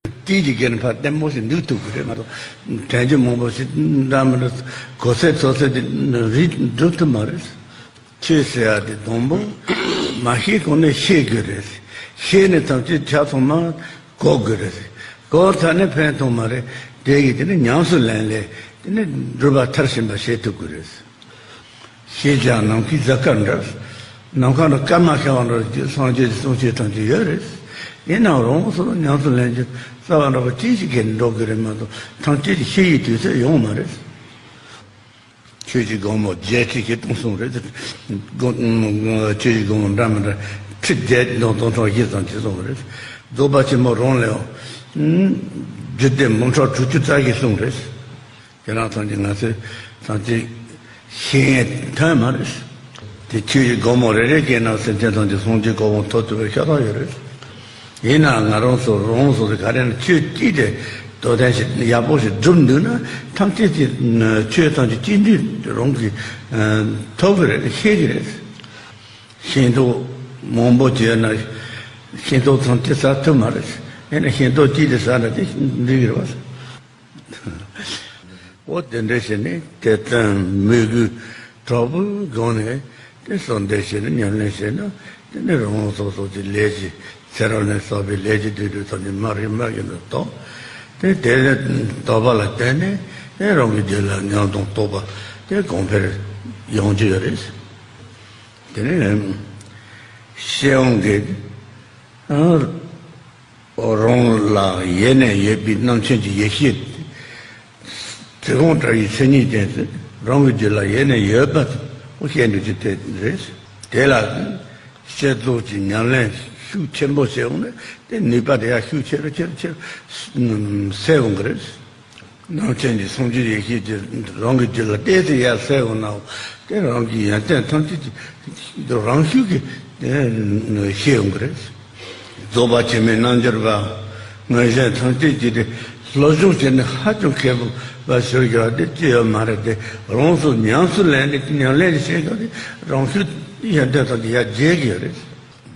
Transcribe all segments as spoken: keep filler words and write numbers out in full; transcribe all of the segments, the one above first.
ཏིལ་གྱི་སྒེར་ཕར་ལྟད་མོ་ཞིག་འདུག་ཐུབ་ཀྱི་རེད་མ་གཏོགས། དྲན་རྒྱུ་མང་པོ་ཞིག་འདྲ་མི་འདྲ་གོ་ཚད་ཚོད་ཚད་དེ་རིག་འགྲུབ་ཐུབ་མ་རེད། ཆོས་ཟེར་ཡ་དེ་དང་པོ་མ་ཤེས་གོང་ནས་ཤེས་དགོས་རེད། ཤེས་ནས་ཐམས་ཅད་ཆ་ཚང་མ་གོ་དགོས་རེད། གོ་ཚར་ནས་ཕན་ཐོགས་མ་རེད། དེ་གི་དེ་ནི་ཉམས་སུ་ལེན་ལས་དེ་ནི་སྒྲུབ་པ་མཐར་ཕྱིན་པ་བྱེད་ཐུབ་དགོས་རེད། ཤེས་བྱ་ནམ་མཁའི་གཟའ་སྐར་འདྲ། ནམ་མཁའ་ལ་སྐར་མ་ཤར་བ་འདྲ་ཅིག་སངས་རྒྱས་ཀྱི་གསུང་ཆོས་ཐམས་ཅད་ཡོད་རེད། ཡིན་ནའང་རང་སོ་སོ་ཉམས་སུ་ལེན་རྒྱུ་རྩ་བ་འདྲ་པོ་ཅིག་ཅིག་གིས་འགྲོ་དགོས་རེད་མ་གཏོགས་ཐམས་ཅད་ཀྱི་ཤེས་ཡི་དུས་ཚོད་ཡོང་མ་རེད། ཆོས་ཀྱི་སྒོ་མོ་བརྒྱད་ཁྲི་བཞི་སྟོང་གསུངས་རེད། སྒོ་ཆོས་ཀྱི་སྒོ་མོ་འདྲ་མི་འདྲ་ཁྲི་བརྒྱད་སྟོང་སྟོང་ཕྲག་བཞི་ཙམ་ཅིག་གསུངས་རེད། རྫོགས་པ་ཆེན་པོ་རང་ལས་རྒྱུད་སྡེ་འབུམ་ཕྲག་དྲུག་ཅུ་རྩ་བཞི་གསུངས་རེད། ཁྱེད་རང་ཚང་གི་ང་ཚོས་ཚང་གི་ཤེས་ཡོན་ཐོན་མ་རེད། དེ་ཆོས་ཀྱི་སྒོ་མོ་རེ་རེ་གའི་ནང་སེམས་ཅན་ཐམས་ཅད་སངས་རྒྱས་གོ་འཕང་ཐོབ་ཐུབ་པའི་ཤ་སྟག་ཡོད་རེད། ཡིན་ནའང་ང་རང་ཚོ་རང་སོ་སོ་ག་རེ་ན་ཆོས་གཅིག་དེ་དོ་དན་ཞིག་ཡག་པོ་ཞིག་བསྒྲུབས་འདུག་ན་ཐམས་ཅད་ཀྱི་ཆོས་ཐམས་ཅད་གཅིག་འདུས་རང་གིས་ཐོབ་ཀྱི་རེད། ཤེས་ཀྱི་རེད། ཤེས་རྟོགས་མང་པོ་བྱས་ན་ཤེས་རྟོགས་ཐམས་ཅད་ཟ་ཐུབ་མ་རེད། ཡིན་ན་ཤེས་རྟོགས་གཅིག་དེ་ཟ་ན་དེ་འགྲིག་གི་རེད་བ། འོ་དེ་འདྲ་བྱས་ནས་དད་བརྩོན་མོས་གུས་དྲག་པོའི་སྒོ་ནས་དེ་གསོལ་འདེབས་བྱས་ནས་ཉམས་ལེན་བྱས་ན་དེ་ནས་རང་སོ་སོ་གྱི་ལས་ཀྱི་ཚེ་རབས་ནས་བསགས་པའི་ལས་ཀྱི་སྡིག་སྒྲིབ་ཐམས་ཅད་མར་གྱི་མར་གྱི་འགྲོ་ཐོག་དེ་དེ་དོགས་པ་ལ་བརྟེན་ནས་དེ་རང་གི་རྒྱུད་ལ་ཉམས་དང་རྟོགས་པ་དེ་གོང་འཕེལ་ཡོང་རྒྱུ་ཡོད་རེད། དེ་ནས་ཤེས་ཡོན་གྱི་རང་ལ་ཡེ་ནས་ཡོད་པའི་རྣམ་མཁྱེན་གྱི་ཡེ་ཤེས་དེ། ཚེ་གང་བཀྲ་བའི་མཚན་ཉིད་ཅན་ཟེར་རང་གི་རྒྱུད་ལ་ཡེ་ནས་ཡོད་པ་དེ་ཤེས་འདོད་ཀྱི་དེ་རེད། དེ་ལ་བསྐྱེད་རྫོགས་ཀྱི་ཉམས་ལེན་ཤུགས་ཆེན་པོ་བྱས་འོང་ན་དེ་ནུས་པ་དེ་ཡང་ཤུགས་ཆེ་རུ་ཆེ་རུ་ཆེ་རུ་སད་འོང་གི་རེད། རྣམ་མཁྱེན་གྱི་སངས་རྒྱས་ཡེ་ཤེས་ཀྱི་རང་གི་རྒྱུད་ལ་གཏད་དེ་ཡར་སད་འོང་ན་དེ་རང་གི་ཡོན་ཏན་ཐམས་ཅད་ཀྱི་རང་ཤུགས་ཀྱིས་དེ་ཤེས་འོང་གི་རེད། རྫོགས་པ་ཆེན་པོའི་རྣལ་འབྱོར་པ་མངོན་ཞེན་ཐམས་ཅད་ཀྱིས་དེ་སློབ་སྦྱོང་བྱས་ནས་ཧ་ཅང་མཁས་པོ་བ་ཟེར་རྒྱུ་བ་དེ་ཅི་ཡོད་མ་རེད་དེ། རང་སོ་ཉམས་སུ་ལེན་ནས་ཉམས་ལེན་བྱེད་སྐབས་དེ་རང་ཤུགས་ཡོན་ཏན་ཐམས་ཅད་ཡར་རྒྱས་ཀྱི་ཡོད་རེད།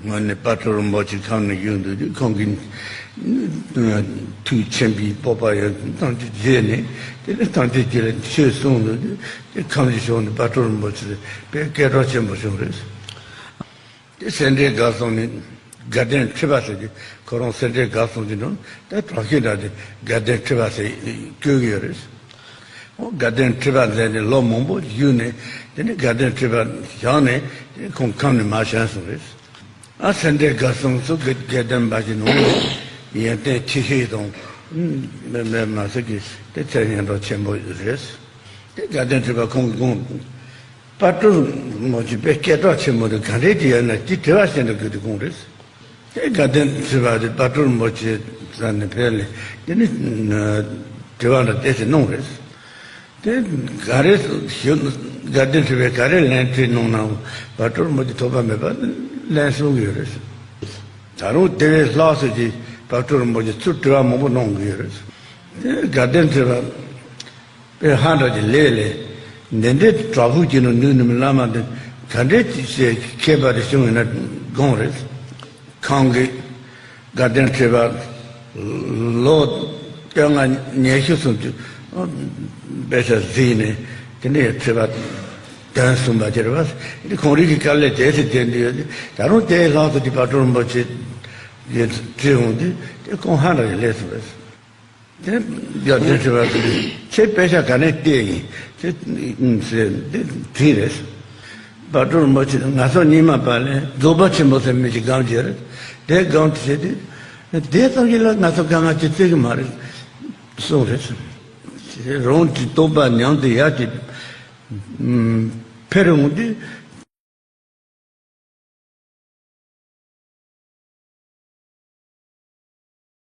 སྔོན་ནས་དཔལ་སྤྲུལ་རིན་པོ་ཆེ་ཁམས་ནས་བཞུགས་འདུག་དུས་ཁོང་གིས་ཐུགས་མཁྱེན་པའི་སྤོབས་པ་ཡོད་ཐམས་ཅད་བརྗེད་ནས་དེ་ནས་ཐམས་ཅད་ཀྱི་ཆོས་གསུངས་འདུག་དུས་དེ་ཁམས་ཀྱི་ཕྱོགས་ནས་དཔལ་སྤྲུལ་རིན་པོ་ཆེ་དཔེ་སྐད་གྲགས་ཆེན་པོ་བྱུང་རེད། དེ་སེ་འབྲས་དགའ་གསུམ་ནས་དགའ་ལྡན་ཁྲི་པ་ཟེར་གྱི་ཁོ་རང་སེ་འབྲས་དགའ་གསུམ་གྱི་ནང་དེ་དྲག་ཤོས་འདྲ་དེ་དགའ་ལྡན་ཁྲི་པ་ཟེར་བཀོད་ཀྱི་ཡོད་རེད། འོ་དགའ་ལྡན་ཁྲི་པ་མཛད་ནས་ལོ་མང་པོ་བཞུགས་ནས་དེ་ནས་དགའ་ལྡན་ཁྲི་པ་བཞེངས་ནས་དེ་ཁོང་ཁམས་ནས་མར་བྱོན་སོང་རེད། ཨ་སེ་འབྲས་དགའ་གསུམ་སུ་དགེ་དགེ་ལྡན་པ་ཞིག་ནང་ནས་ཡོན་ཏན་ཆེ་ཤོས་དང་མེད་མེད་མ་ཟད་ཀྱི་དེ་ཚད་སྙན་གྲགས་ཆེན་པོ་རེད། དེ་དགའ་ལྡན་ཁྲི་པ་ཁོང་གི་དགོངས་དཔལ་སྤྲུལ་རིན་པོ་ཆེ་དཔེ་སྐད་གྲགས་ཆེན་པོ་དེ་ག་འདྲས་ཀྱི་ཡོད་ན་དེ་དྲི་བ་བྱས་ན་དགོས་དེ་དགོངས་རེད། དེ་དགའ་ལྡན་ཁྲི་པ་དེ་དཔལ་སྤྲུལ་རིན་པོ་ཆེ་ས་ནས་ཕེབས་ནས་དེ་ནི་དྲི་བ་འདྲ་དེ་ཚེ་གནང་རེད། དེ་ག་རེ་ཞུ་དགའ་ལྡན་ཁྲི་པས་ག་རེ་ལན་དྲིས་གནང་ནའང་དཔལ་སྤྲུལ་རིན་པོ་ཆེ་ཐོགས་པ་མེད་པ་ལན་གསུང་གི་ཡོད་རེད། ད་རུང་དེ་བས་ལྷག་སོ་ཅིག་དཔལ་སྤྲུལ་རིན་པོ་ཆེ་ཚུར་དྲི་བ་མང་པོ་གནང་གི་ཡོད་རེད། དེ་དགའ་ལྡན་ཁྲི་པ་དཔེ་ཧ་འདྲ་གི་ལས་ལས། འདི་འདྲའི་དྲག་ཕུག་གི་ནང་ནུས་ནུས་བླ་མ་འདི་ག་འདྲའི་ཅིག་བྱས་མཁས་པ་དེ་བྱུང་ཡིན་ན་དགོངས་རེད། ཁོང་གིས་དགའ་ལྡན་ཁྲི་པ་ལོ་བཅོ་ལྔ་ཉི་ཤུ་སུམ་ཅུ་དཔེ་ཆ་གཟིགས་ནས་དེ་ནས་ཁྲི་པ་དོན་གསུངས་པ་དེ་རེད་བ། ཁོང་རང་གི་དཀའ་ལས་དེ་ཚེ་དེ་འདི་ཡོད་དེ་ད་རུང་དེའི་ལྷག་ཏུ་དེ་དཔལ་སྤྲུལ་རིན་པོ་ཆེ་གིས་དྲིས་འོང་དུས་དེ་ཁོང་ཧ་འདྲ་གི་ལས་སུ་རེད། དེ་རྒྱ་དོན་ཆེ་བ་དེ་ཁྱེད་དཔེ་ཆ་ག་ནས་བལྟས་ཡིན་དེ་ཟེར་དེ་དྲིས་རེད། དཔལ་སྤྲུལ་རིན་པོ་ཆེ་ང་ཚོ་རྙིང་མ་པ་ལས་རྫོགས་པ་ཆེན་པོ་ཟེར་མི་ཞིག་སྒོམ་གྱི་རེད། དེ་སྒོམ་དུས་བྱས་དུས་དེ་ཙམ་གྱིས་ལ་ང་ཚོ་དཀའ་ངལ་ཅི་བརྩི་གི་མ་རེད་གསུངས་རེད། རང་གི་རྟོགས་པ་ཉམས་དེ་ཡར་གྱི་འཕེལ་འོང་དུས་